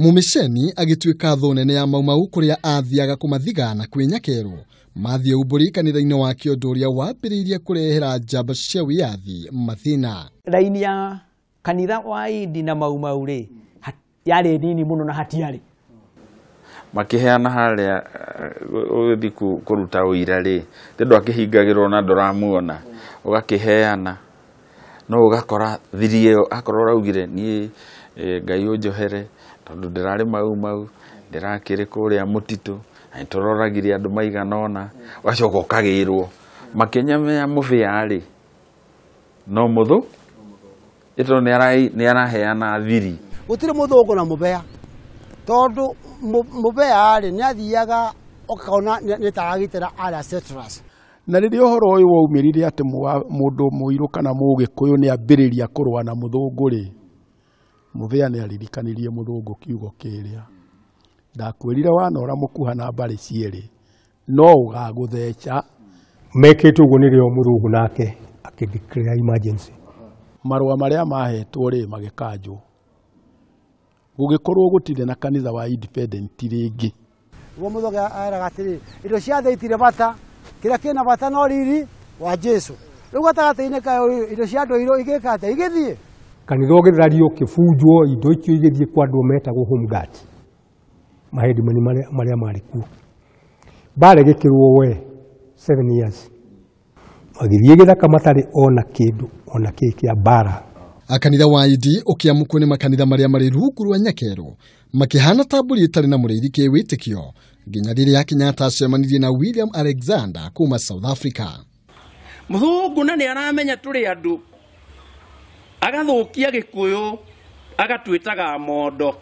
Mũmĩceni agĩtuĩka thũ nene ya Mau Mau kũrĩa athiaga kũmathiga na kwĩnyakerwo mathiĩ umbũri kanitha-inĩ wake ũndũ ũrĩa wambĩrĩirie kũrehera njamba cia wĩyathi mathĩna. Raini ya kanitha wa Indi na Mau Mau rĩ yarĩ nini mũno na hatiarĩ makiheana haria ugithi kuruta uira ri ti ndwakihingagirwo na nduramuona ugakiheana no ugakora thiri iyo akorwo uraugire ni Ngai unjohere tondu ndirari Mau Mau ndirakiri kuria mutitu na turoragire andu maigana ona ugacoka ukagirwo makinyamea mubia ri no muthu ito ni araheana thiri gutiri muthungu na mubea tondu mubea ri ni athiaga ukona ni taragitira aria settlers na riria uhoro uyu waumirire ati mundu muiru kana mugikuyu ni ambiriria kurwa na muthungu ri mubea ni aririkanirie muthungu kiugo kiria ndakwirire wanora mukuha na mbari cieri no ugagutheca mekite uguo nirio muthungu nake akideclare emergency. Marua maria mahetwo ri magikanjwo gugikorwo gutire na kanitha wa independent ringi. Uguo muthungu eraga atiri indo cia thĩ itirĩ bata kĩrĩa kĩna bata no riri wa Jesu rĩu gatagatĩ-inĩ kayo indo cia andũ airũ igĩka atĩa igĩthiĩ kanitha ũgĩthario ũkĩbunjwo indo icio igĩthiĩ kwa andũ metagwo home guard mahedimani marĩa marĩ kuo mbara ĩgĩkĩrwo we 7 years magĩthiĩ gĩthaka matarĩ ona kĩndũ ona kĩ kĩa mbara. Kanitha wa Indi ũkĩamũkwo nĩ makanitha marĩa marĩ rungu rwa Nyakero makĩhana ta mbũri ĩtarĩ na mũrĩithi kĩwĩtĩkio nginya rĩrĩa Kenyatta acemanirie na William Alexander kuma South Africa. Mũthũngũ na nĩ aramenya tũrĩ andũ agathũkia Gĩkũyũ agatwĩtaga mondo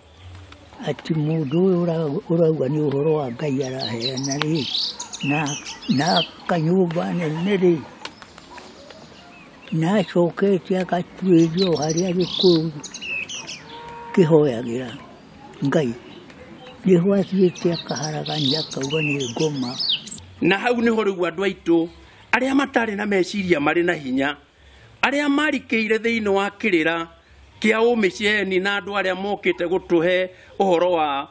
ati mũndũ ũyũ ũrauga nĩ ũhoro wa Ngai araheana rĩ na kanyũmba nene rĩ na acokete agatuĩrio harĩa Gĩkũyũ kĩhoyagĩra Ngai nĩho athiĩte akaharagania akauga nĩ ngoma. Na hau nĩho rĩu andũ aitũ arĩa matarĩ na meciria marĩ na hinya arĩa marikĩire thĩinĩ wa kĩrĩra kĩa ũmĩceni na andũ arĩa mokĩte gũtũhe ũhoro wa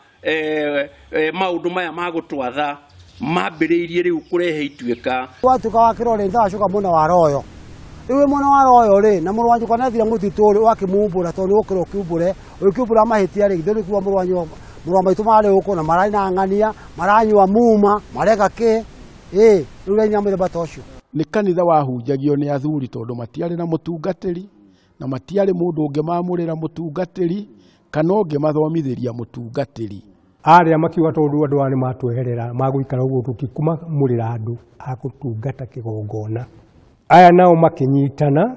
maũndũ maya ma gũtwatha mambĩrĩirie rĩu kũrehe ituĩka. Watuĩka wa kĩrore nĩthacoka mwena wa Royo rĩu mwena wa Royo rĩ na mũrũ wa nyũkwa nĩathire mũtitũ rĩ ũgakĩmumbũra tondũ nĩũgũkĩra ũkiumbũre ũgĩkiumbũra mahĩtia rĩ githĩ nĩkuo mũrũ wa maitũ marĩ gũkũ na mararĩ na ng'ania maranyua muma mareka kĩ ĩ rĩu raini mũthemba ta ũcio. Nĩ kanitha wahunjagio nĩ athuri tondũ matiarĩ na mũtungatĩri na matiarĩ mũndũ ũngĩmamũrĩra mũtungatĩri kana ũngĩmathomithĩria mũtungatĩri. Arĩa makiuga tondũ andũ aya nĩmatweherera magũikara ũguo tũtikumamũrĩra andũ a gũtungata kĩgongona. Aya nao makĩnyitana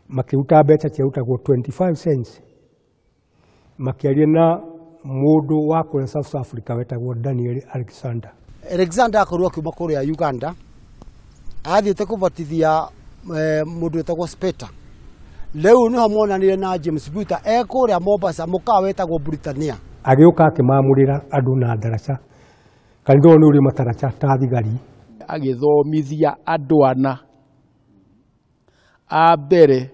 makĩruta mbeca ciarutagwo 25 cents makĩaria na mũndũ wa kũrĩa South Africa wetagwo Daniel Alexander. Alexander akorirwo akiuma kũrĩa Uganda athiĩte kũbatithia mũndũ wetagwo Speta. Rĩu nĩho monanire na James Buta e kũrĩa Mombasa mũkawa wetagwo Britannia. Agĩũka akĩmamũrĩra andũ na ndaraca kanitha ũyũ nĩ ũrĩ mataraca ta thigari. Agĩthomithia andũ ana a mbere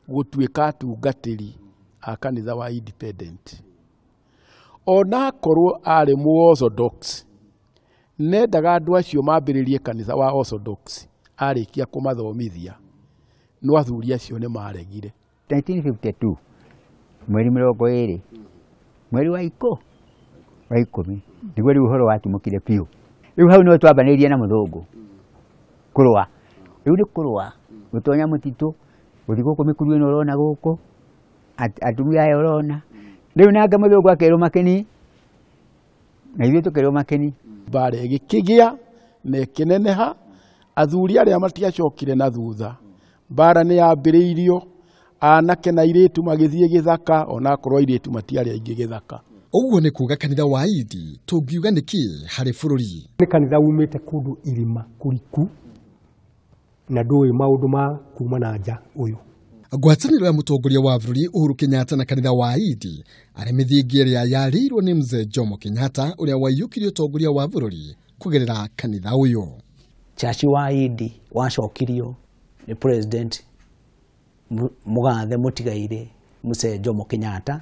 gũtuĩka atungatĩri a kanitha wa independent. Ona akorwo arĩ mu Orthodox nendaga andũ acio mambĩrĩrie kanitha wa Orthodox arĩkia kũmathomithia no athuri acio nĩ maregire. 1952 mweri 20 mweri wa ikũmi nĩguo rĩu ũhoro watumũkire biũ. Rĩu hau nĩho twambanĩirie na mũthũngũ kũrũa rĩu nĩ kũrũa gũtonya mũtitũ gũthiĩ gũkũ mĩkuru ĩno ũrona gũkũ atumia aya ũrona rĩu nake mũthũngũ akerwo makeni na ithuĩ tũkerwo makeni. Mbara ĩgĩkĩgĩa na ĩkĩneneha athuri arĩa matiacokire na thutha mbara nĩ yambĩrĩirio anake na airĩtu magĩthiĩ gĩthaka ona akorwo airĩtu matiarĩ aingĩ gĩthaka. Ũguo nĩ kuga kanitha wa Indi tũngiuga nĩkĩ harĩ bũrũri? Nĩ kanitha umĩte kũndũ irima kũriku na ndũĩ maũndũ ma kuma na nja ũyũ. Ngwatanĩro ya mũtongoria wa bũrũri Uhuru Kenyatta na kanitha wa Indi arĩ mĩthingi ĩrĩa yarĩirwo nĩ mzee Jomo Kenyatta ũrĩa waiyũkirie ũtongoria wa bũrũri kũgerera kanitha ũyũ. Chachi wa Indi wacokirio nĩ president mũgathe mũtigaire mzee Jomo Kenyatta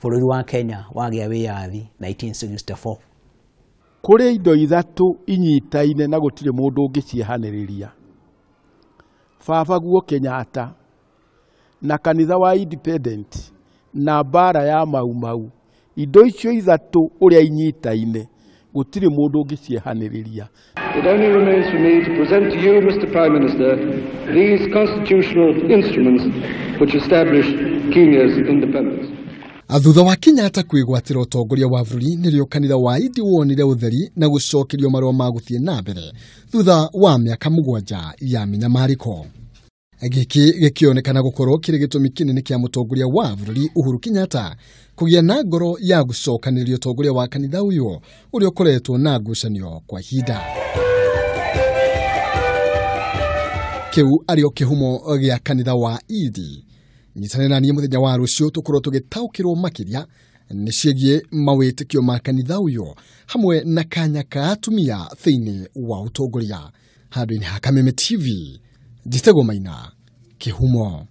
Bũrũri wa Kenya wagĩa wĩyathi 1964. Kũrĩ indo ithatũ inyitaine na gũtirĩ mũndũ ũngĩciehanĩrĩria. Baba guo Kenyatta na kanitha wa Independent na mbara ya Mau Mau. Indo icio ithatũ ũrĩa inyitaine gũtirĩ mũndũ ũngĩciehanĩrĩria. It only remains for me to present to you, Mr. Prime Minister, these constitutional instruments which establish Kenya's independence. Thutha wa Kenyatta kwĩgwatĩra ũtongoria wa bũrũri nĩrĩo kanitha wa Indi wonire ũtheri na gũcokerio marũa ma gũthiĩ na mbere thutha wa mĩaka 7 ya mĩnyamarĩko. Gĩkĩ gĩkĩonekana gũkorwo kĩrĩ gĩtũmi kĩnene kĩa mũtongoria wa bũrũri Uhuru Kenyatta kũgĩa na ngoro ya gũcokanĩrĩria ũtongoria wa kanitha ũyũ ũrĩa ũkoretwo na ngucanio kwa ihinda. Kĩu arĩ o kĩhumo gĩa kanitha wa Indi. Nyitanĩra na niĩ mũthenya wa rũciũ tũkorwo tũgĩtaũkĩrwo makĩria nĩ ciĩgiĩ mawĩtĩkio ma kanitha ũyũ hamwe na kanya ka atumia thĩinĩ wa ũtongoria. Handũ-inĩ ha Kameme TV, njĩtagwo Maina Kĩhumo.